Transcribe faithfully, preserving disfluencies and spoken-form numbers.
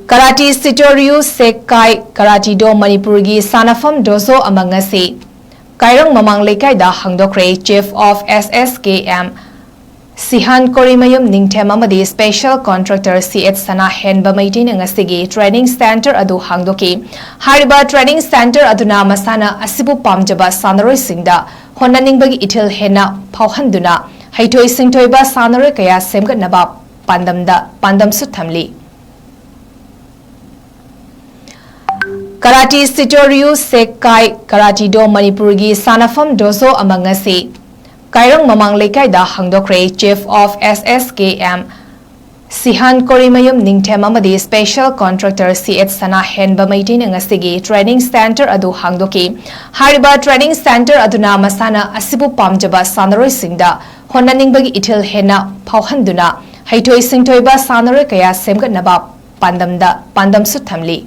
Karate Sitoryu Sekkai Karate Do ꯃꯅꯤꯄꯨꯔꯒꯤ ꯁꯥꯟꯅꯐꯝ ꯗꯣꯖꯣ ꯑꯃ ꯉꯁꯤ ꯀꯥꯏꯔꯪ ꯃꯃꯥꯡ ꯂꯩꯀꯥꯏꯗ ꯍꯥꯡꯗꯣꯛꯈ꯭ꯔꯦ꯫ Chief of S S K M ꯁꯤꯍꯥꯟ ꯀꯣꯔꯤꯃꯌꯨꯝ ꯅꯤꯡꯊꯦꯝ ꯑꯃꯗꯤ Special Contractor C H ꯁꯅꯥꯍꯦꯟꯕ ꯃꯩꯇꯩꯅ ꯉꯁꯤꯒꯤ training center ꯑꯗꯨ ꯍꯥꯡꯗꯣꯛꯈꯤ꯫ ꯍꯥꯏꯔꯤꯕ training center ꯑꯗꯨꯅ ꯃꯁꯥꯟꯅ ꯑꯁꯤꯕꯨ ꯄꯥꯝꯖꯕ ꯁꯥꯟꯅꯔꯣꯏꯁꯤꯡꯗ ꯍꯣꯠꯅꯅꯤꯡꯕꯒꯤ ꯏꯊꯤꯜ ꯍꯦꯟꯅ ꯐꯥꯎꯍꯟꯗꯨꯅ ꯍꯩꯊꯣꯏ ꯁꯤꯡꯊꯣꯏꯕ ꯁꯥꯟꯅꯔꯣꯏ ꯀꯌꯥ ꯁꯦꯝꯒꯠꯅꯕ ꯄꯥꯟꯗꯝꯗ, ꯄꯥꯟꯗꯝꯁꯨ ꯊꯝꯂꯤ꯫ Karate Sitoryu Sekkai Karate Do ꯃꯅꯤꯄꯨꯔꯒꯤ ꯁꯥꯟꯅꯐꯝ ꯗꯣꯖꯣ ꯑꯃ ꯉꯁꯤ ꯀꯥꯏꯔꯪ ꯃꯃꯥꯡ ꯂꯩꯀꯥꯏꯗ ꯍꯥꯡꯗꯣꯛꯈ꯭ꯔꯦ꯫ Chief of S S K M ꯁꯤꯍꯥꯟ ꯀꯣꯔꯤꯃꯌꯨꯝ ꯅꯤꯡꯊꯦꯝ ꯑꯃꯗꯤ Special Contractor C H ꯁꯅꯥꯍꯦꯟꯕ ꯃꯩꯇꯩꯅ ꯉꯁꯤꯒꯤ training center ꯑꯗꯨ ꯍꯥꯡꯗꯣꯛꯈꯤ꯫ ꯍꯥꯏꯔꯤꯕ training center ꯑꯗꯨꯅ ꯃꯁꯥꯟꯅ ꯑꯁꯤꯕꯨ ꯄꯥꯝꯖꯕ ꯁꯥꯟꯅꯔꯣꯏꯁꯤꯡꯗ ꯍꯣꯠꯅꯅꯤꯡꯕꯒꯤ ꯏꯊꯤꯜ ꯍꯦꯟꯅ ꯐꯥꯎꯍꯟꯗꯨꯅ ꯍꯩꯊꯣꯏ ꯁꯤꯡꯊꯣꯏꯕ ꯁꯥꯟꯅꯔꯣꯏ ꯀꯌꯥ ꯁꯦꯝꯒꯠꯅꯕ ꯄꯥꯟꯗꯝꯗ, ꯄꯥꯟꯗꯝꯁꯨ ꯊꯝꯂꯤ꯫